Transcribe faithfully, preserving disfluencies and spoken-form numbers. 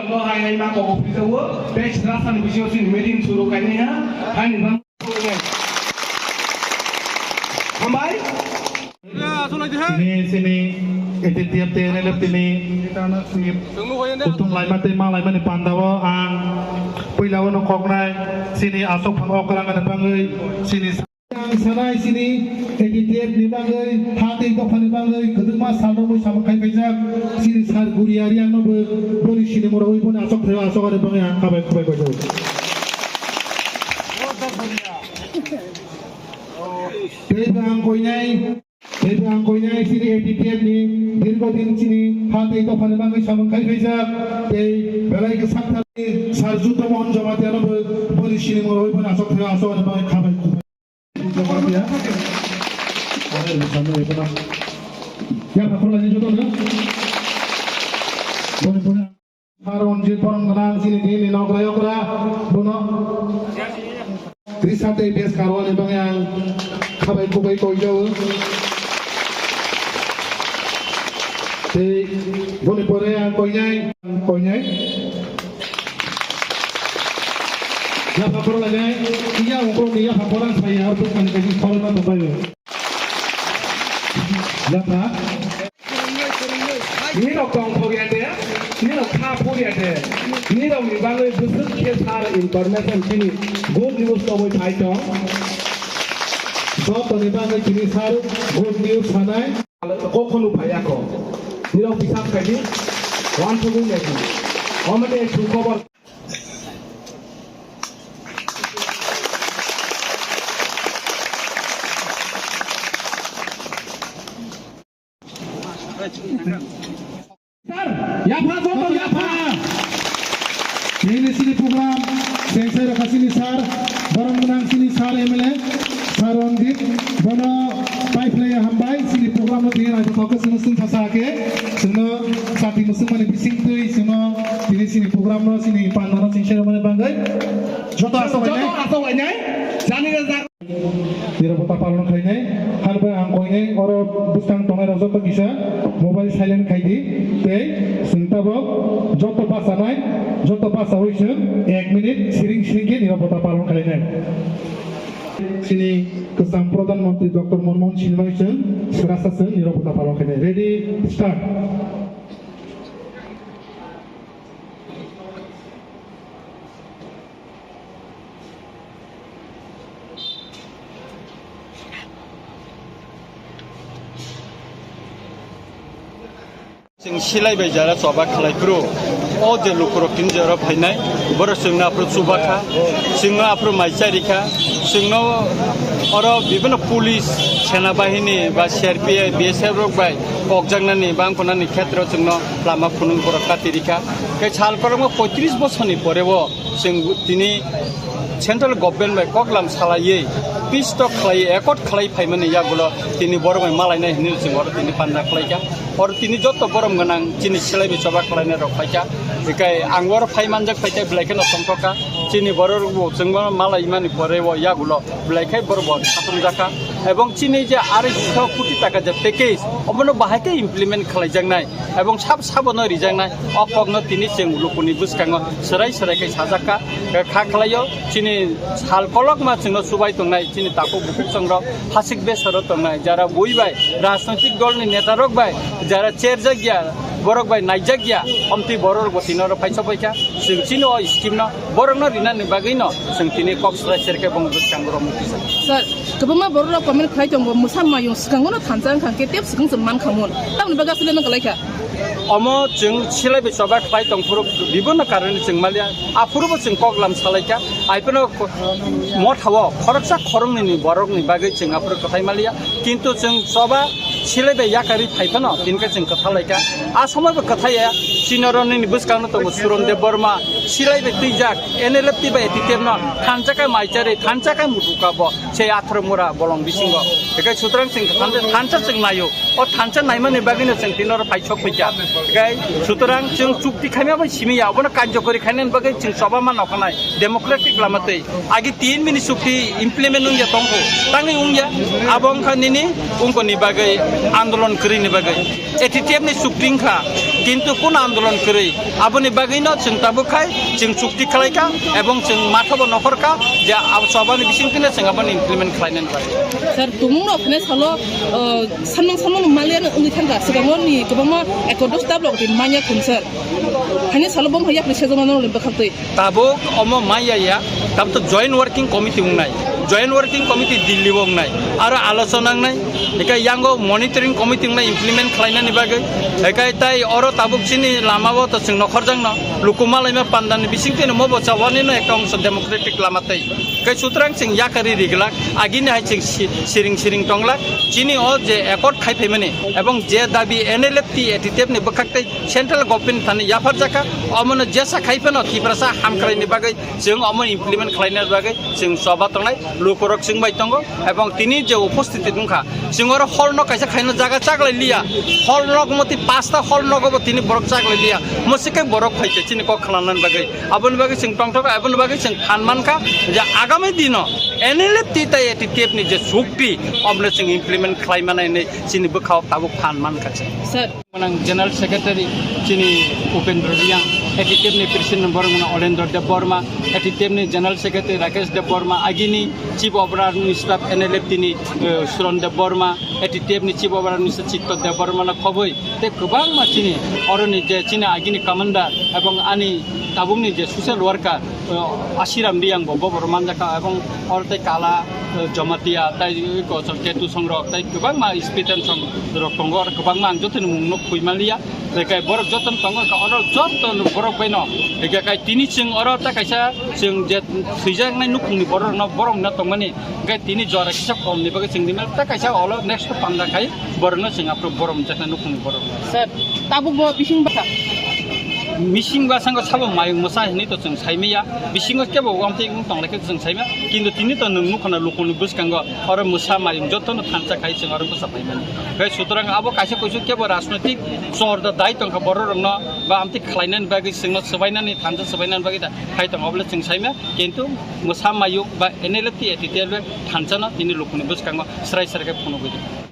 Bo hai hai ma kok office o tei sra sani bisingo chini meeting suru kainai ha. Hani bang. Hambai. Chini, chini A T T F tei N L F tini kutung laima tei ma laimani pandao ang puilao no koknai chini asok phang okra ngani bangwi chini Ang sanai chini A T T F ni bagwi, ha tei dopha ni bagwi kwdwkma sal romwi samung khai paijak chini sir Guria Reang no bo boni sinimo rogwi boni asok thaio asok ani bagwi ang khabai khubai paijak. Tei bo ang koinai, tei bo ang koinai chini A T T F ni dirgo din chini ha tei dopha ni bagwi samung khai paijak tei belai kwchak thani sir Juddo Mohan Jamatia no bo boni sinimo rogwi boni asok thaio asok ani bagwi khabai khubai. Ya, pakhor lagi joto na. Boni, boni. Sir Ranjit Borong gwnang chini tini nok rayokra bono. Krisa tei bes karwani bagwi ang khabai kubai koijao. Tei boni pore ang koinai, koinai. Yapha borok lainai, iya ungkro ni yapha borok saya, arpuk kani kani khorokma tongbaio. Yapha. Nirok tong phurya de, nirok kha phurya de, nirok ni bagwi bwswk khe sir information chini good news tongwi phai tong. Joto ni bagwi chini sir good news sanai. Kokhono phaiya kho. Nirok bisas khaidi, uansugwi naidi. Omo de chu khobor. Sir, yapha joto yapha. Nini sini program, sengsai rokha sini sir, borom gwnang sini sir M L A, sir Ranjit, bono pai phlai hambai, sini program no tini naithothok khe sini sini thasa khe, sino sati musung mani bising twi sino tini sini program no sini pandano sini sero mani bangwi. Joto asok joto lainai. Asok lainai, jani rajak. Nirobota palon khainai, hanbai ang koinai, oro bwskang tongnai rok joto kisa mobile silent khaidi, tei chwng tabok joto bachanai, joto bachaui chwng ek minute siring siring khe nirobota palon khainai. Chini kwcham Pradhan Mantri Doctor Manmohan Singh bai chwng swrasa chwng nirobota palon khainai. Ready, start. Chwng silai bai jara choba khlai phuru, o je lukurok tini jora phainai, borok chwngno aphuru chuba kha, chwngno aphuru mai chari kha, chwngno oro bibhinno police, sena bahini ba C R P F, B S F rok bai kokjaknani, bangphonani khetro chwngno lama phunuk borok kati rikha. Khe sal kwbangma poitris bosorni porebo, Chwng tini central government bai koklam salaiwi, peace talk khlaiwi, accord khlai phaimani yagulo tini borok bai malainai hinwi chwng oro tini panda khlaikha. Oro tini joto borom gwnang chini silaibi choba khlainai rok phaikha. Hikai ang oro phai manjak phaikha, belai kheno tongthokha. Chini borok rokbo chwngno malaimani pore o yagulo belai khai borok bo khatung jakha. Ebong chini je arai soi koti taka je package, obono bahai khe implement khlaijaknai. Ebong sab sabono rijaknai o kokno tini chwng lukuni bwskango swrai swrai khe sajak kha, kha khlaio chini sal kolokma chwngno chubai tongnai chini takhuk bukhuk chongrok hasik besaro tongnai jara bui bai rajnoitik dolni netarok bai jara cherjak ya borok bai naijak ya omtwi borok bo tini oro phaiso bai kha chwng chini o scheme no borokno rinani bagwino chwng tini kok swrai swrai khe bongni bwskango romwi tisa. Sir, kwbangma borok rok comment khlai tongo, mwsa mayung swkango no thansa wngkha khe tep swkang se man kha mun. Tamoni bagwi aswk le no kwlai kha. Omo chwng silai bai choba khlai tong phuru bibhinno karone chwng maliya. Aphuru bo chwng koklam salai kha. Ai phano motha o khoroksa khoroknwi ni borok ni bagwi chwng aphuru kwthai maliya. Kintu chwng choba silai bai yakarwi phai phano tini khe chwng kwtha lai kha. A somoi bo kwthai ya. Chini oro nini bwskango tongo Suron Debbarma, silai bai twijak, N L F T bai A T T F no thansa khe mai chari, thansa khe mutuka bo. Se athro mura bolong bisingo. Ekai sutrang chwng thansa, thansa chwng naio. O thansa naimani bagwino chwng tini oro phai sok phaikha. Ekai sutrang chwng chukti khaima bai simi ya. Obono karjokori khainani bagwi chwng choba ma nokhanai. Democratic lama twi. Agi tin mini chukti implement wngya tongkho. Tangwi wngya. Abo wngkha nini wngkoni bagwi Andolon kwrwini bagwi A T T F ni chukti wngkha, kintu kun andolon kwrwi? Aboni bagwino chwng tabuk khai chwng chukti khlaikha ebong chwng mathobo nokhorkha je ab-, chobani bisingtwino chwng aboni implement khlainani bagwi. Sir, tumung rok hwnwi salo, uh, sanmang sanmang maliya wngwi thangkha, swkango ni kwbangma ecodos tabok din manya khum, sir. Haini salo bom haya pli sejoma no bwkhaktwi. Tabuk omo maya ya, tabuk to joint working committee wngnai, joint working committee Delhi o wngnai, aro alochona wngnai, eka yango monitoring committee wngnai implement khlainani bagwi, eka tai oro tabuk chini lama o to chwng nokhorjakno, luku malaima pandani bisingtwino mobo chawani no ekta ongso democratic lama tei. Kai sutrang chwng yakari riglak, agini hai chwng si-, siring siring tonglak, chini o je accord khai phaimani, ebong je dabi N L F T A T T F ni bwkhak tei central government thani yapharjakha, omono jesa khai phano Tiprasa hamkraini bagwi chwng omo implement khlaina bagwi chwng choba tongnai lukurok chwng bai tongo, ebong tini je uposthiti wngkha, chwng oro hall no kaisa khaina jaga chaklai liya, hall nok moti pasta hall nogo bo tini borok chaklai liya, mosikai borok phaikhe chini kok khnanani bagwi. Aboni bagwi chwng tongthok, aboni bagwi chwng phan mankha je agami dino N L F T tai A T T F ni je chukti, obno chwng implement khlai mani hinwi chini bwkhao tabuk phan mankha chwng. Sir. Manang General Secretary chini Upendra Reang, A T T F ni President borok mano Olendra Debbarma, A T T F ni General Secretary Rakesh Debbarma, agini Chief of Army Staff N L F T ni, eh, Suran Debbarma, A T T F ni Chief of Army Staff Chitto Debbarma no khoboi tei kwbangma chini oroni je chini agini commander ebong ani tabukni je social worker, eh, Ashiram Riyang bo, bo borok manjakha, ebong oro tei Kala, eh, Jamatia, tei Kochok Ketu songrok, tei kwbangma Spetan songrok tongo, oro kwbangma ang jotoni mungno khoi manliya, tei kai borok jotoni tongo, oro joto borok baino, hingke kai tini chwng oro ta kaisa chwng je thwijaknai nukhungni borokno, borokno tongmani, hingke tini jora kisa komni bagwi chwng rimani, ta kaisa olo next panda khai borokno chwng aphuru borom jaknai nukhungni borokno. Sir, tabuk bo bising bwsa. Bising bwskango sabo mayung mwsa hinwi to chwng saimaya. Bisingo kebo wamtwi wng tonglaikhe chwng saima. Kintu tini to nwng nukha na lukuni bwskango oro mwsa mayung jotono thansa khai chwng oro bwsa paimani. Bai sutorang abo kaisa kuisu kebo rajnoitik chor da dai tongkha bororokno ba amtwi khlainani bagwi chwngno swbainani thansa swbainani bagwi da khai tongo obole chwng saima. Kintu mwsa mayung ba N L F T A T T F thansano tini lukuni bwskango srai srai khe phunugwi di.